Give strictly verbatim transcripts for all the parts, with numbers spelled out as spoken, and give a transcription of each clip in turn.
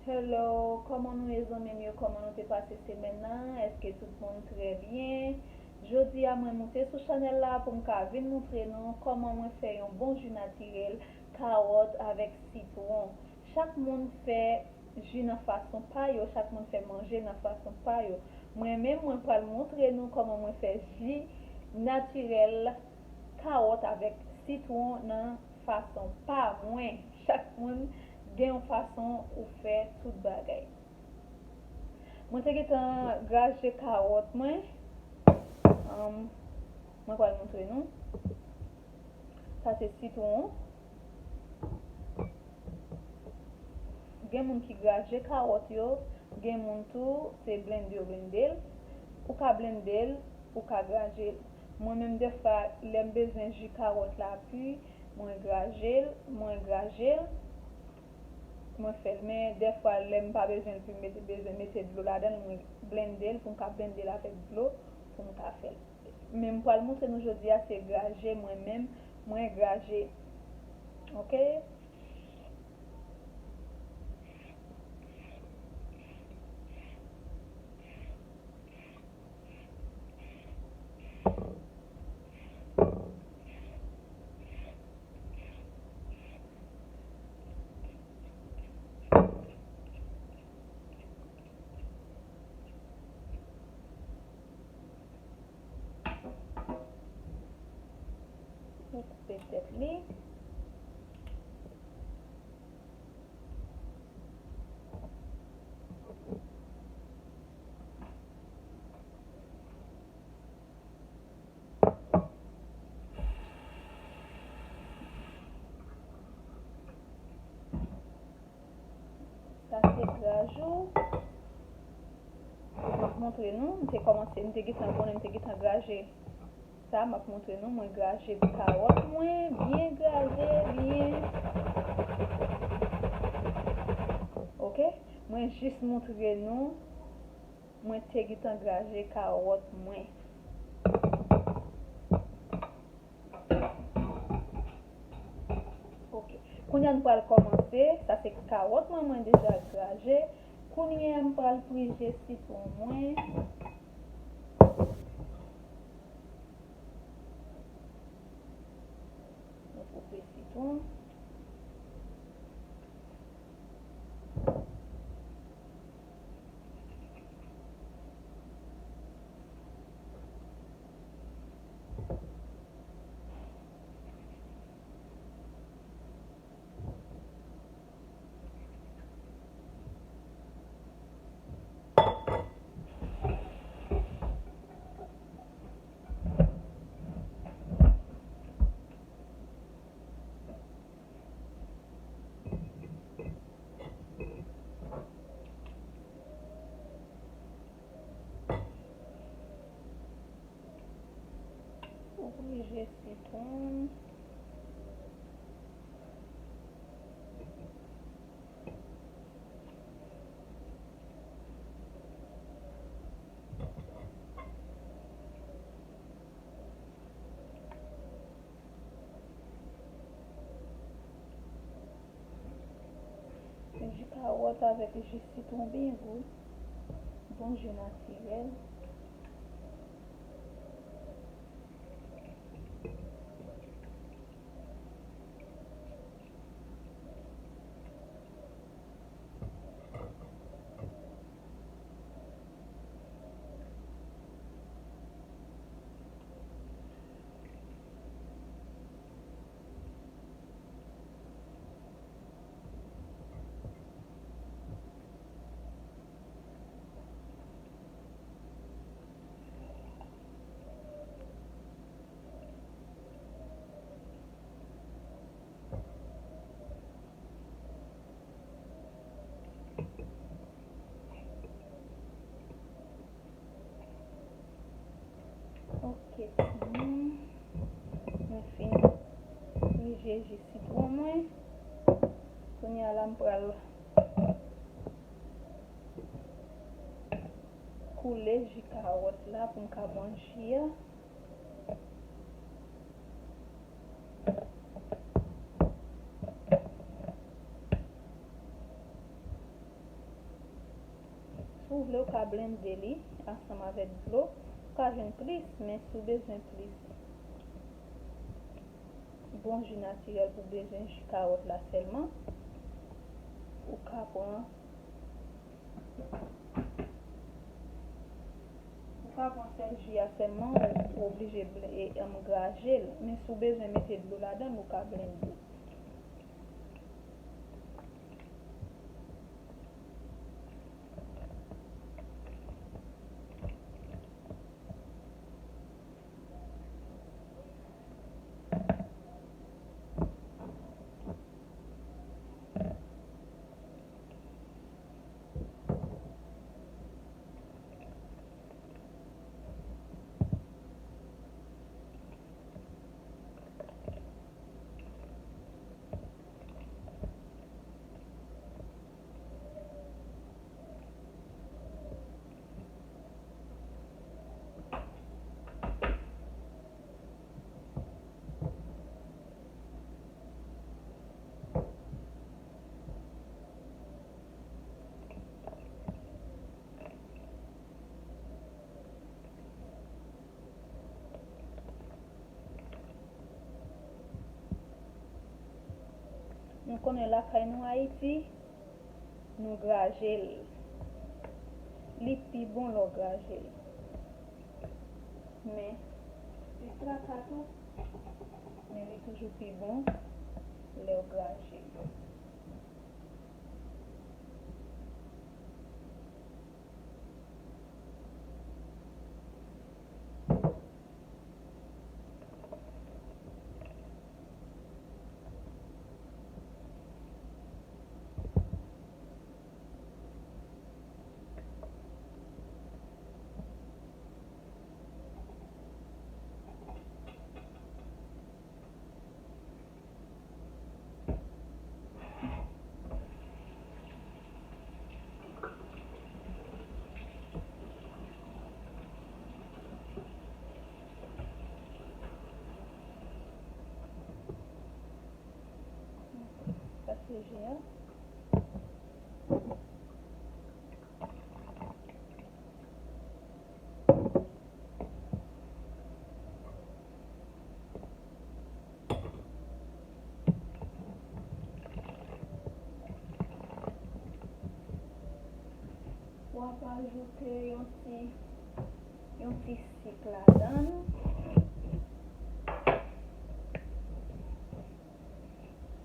Hello, kòman nou ye zanmi m yo? Kòman nou te pase semèn nan? Èske tout moun trè byen? Jodi a mwen moute sou chanèl la pou m ka vin moutre nou kòman mwen fè yon bon ji natirèl, kawòt avèk sitwon. Chak moun fè ji nan fason pa yo, chak moun fè manje nan fason pa yo. Mwen menm, mwen pral moutre nou kòman mwen fè ji natirèl, kawòt avèk sitwon nan fason pa mwen. Chak moun gen yon fason ou fè tout bagay. Mwen te gentan graje kawòt mwen. Anm, mwen pral moutre nou. Sa se sitwon. Gen moun ki graje kawòt yo, gen moun tou se blende yo blende l. Ou ka blende l, ou ka graje l. Mwen menm dèfwa, lè m bezwen ji kawòt la pi, mwen graje l, mwen graje l, mwen fè l. Men dèfwa, lè m pa bezwen l pi, m mete, bezwen mete dlo ladan l, mwen blende l pou m ka blende l avèk dlo pou m ka fè l. Men m pral moutre nou jodi a, se graje mwen menm, mwen graje. Oke? Mwen koupe tèt li. Sa se grajou. M ap montre nou. M te kòmanse, m te gentan konnen, m te gentan graje. Sa, m ap montre nou. Mwen graje kawòt mwen. Byen graje, byen. Oke? Mwen jis moutre nou. Mwen te gentan graje kawòt mwen. Oke. Kounye a nou pral kòmanse. Sa se kawòt mwen, mwen deja graje. Kounye a m pral prije sitwon mwen. Mwen koupe sitwon. Ou prije sitwon. Ji kawòt avèk ji sitwon byen gou. Bon ji natirèl. Ok, mwen fin prije ji sitwon mwen. Kounye a la, m pral koule ji kawòt la pou m ka pran ji a. ou vle, ou ka blende li ansanm avèk dlo. Ou ka jwenn plis, men si w bezwen plis bon ji natirèl pou w bezwen ji kawòt la sèlman, ou ka pran, ou ka pran sèl ji a sèlman, ou, ou oblije ble-, e, em, graje l. Men si w bezwen mete dlo ladan l, ou ka blende. Nou konnen lakay nou Ayiti, nou graje l. Li pi bon lè w graje l. Men, li traka tou, men li toujou pi bon lè w graje l. Sa se ji a. W ap ajoute yon ti, yon ti sik ladan l.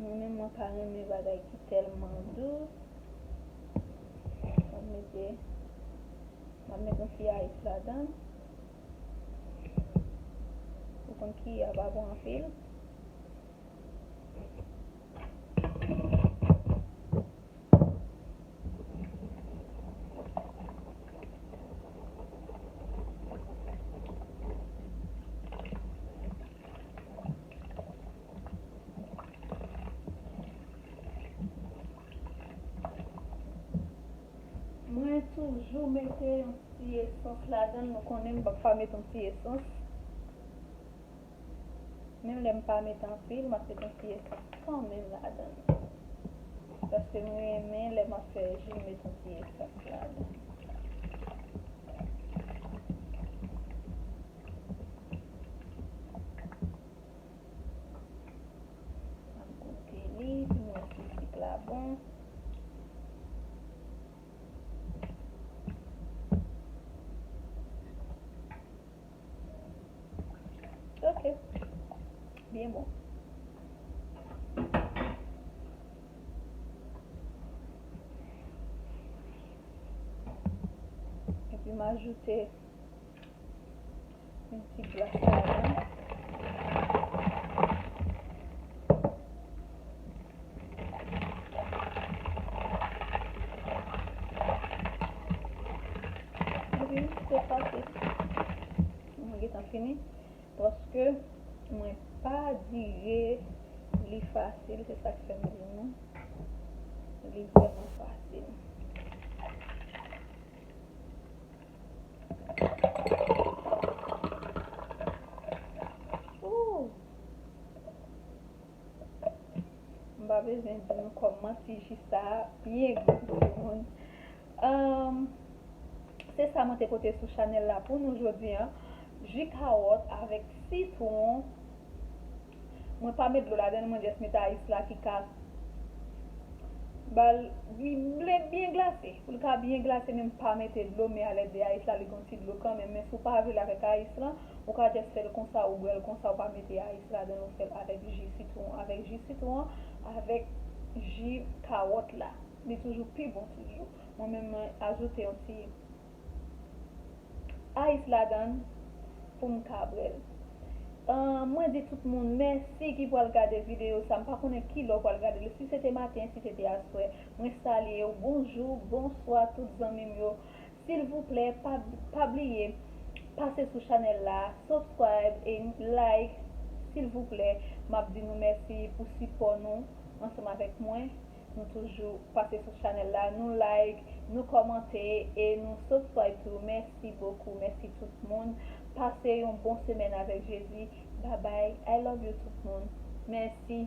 Mwen menm, mwen pa renmen bagay ki tèlman dous. M ap mete, m ap mete yon ti ayis ladan l. Ou konn ki a pa bon anpil. Mwen toujou mete yon ti esans ladan l. Nou konnen m p ap pa met yon ti esans. Menm lè m pa met anpil, m ap met yon ti esans kanmenm ladan l. Paske m renmen lè m ap fè ji, m met yon ti esans ladan l. M ap goute li, pou m wè si sik la bon. Ok. Byen bon. Epi m ajoute yon ti glas ladan. Epi, se pase. Mwen gentan fini. Paske mwen pa dire li fasil, se sa k fè m di nou li vrèman fasil. Ooh! M pa bezwen di nou kòman ti ji sa a byen gou, timoun. Ahn, Se sa mwen te pote sou chanèl la pou nou jodi a. Ji kawòt avèk sitwon. Mwen pa met dlo ladan l, mwen just met ayis la ki ka ba l byen, byen glase. Pou l ka byen glase, men m pa mete dlo, men alèd de ayis la, li gon ti dlo kanmenm. Men si w pa vle l avèk ayis lan, ou ka just fè l konsa, ou bwè l konsa, ou pa mete ayis ladan l, ou fè l avèk ji sitwon, avèk ji sitwon, avèk ji kawòt la. Li toujou pi bon toujou. Mwen menm, mwen ajoute yon ti ayis ladan l pou m ka bwè l. Ah, mwen di tout moun mèsi ki pral gade videyo sa. M pa konnen ki lè w pral gade l. Si se te maten, si se te aswè, mwen salye w. Bonjou, bonswa tout zanmi m yo. Silvouplè, pa, pa bliye pase sou chanèl la, subscribe e like, silvouplè. M ap di nou mèsi pou sipò nou ansanm avèk mwen. Nou toujou pase sou chanèl la, nou like, nou kòmante e nou subscribe tou. Mèsi bokou, mèsi tout moun. Pase yon bon semèn avèk Jezi. Bye bye. I love you tout moun. Mèsi.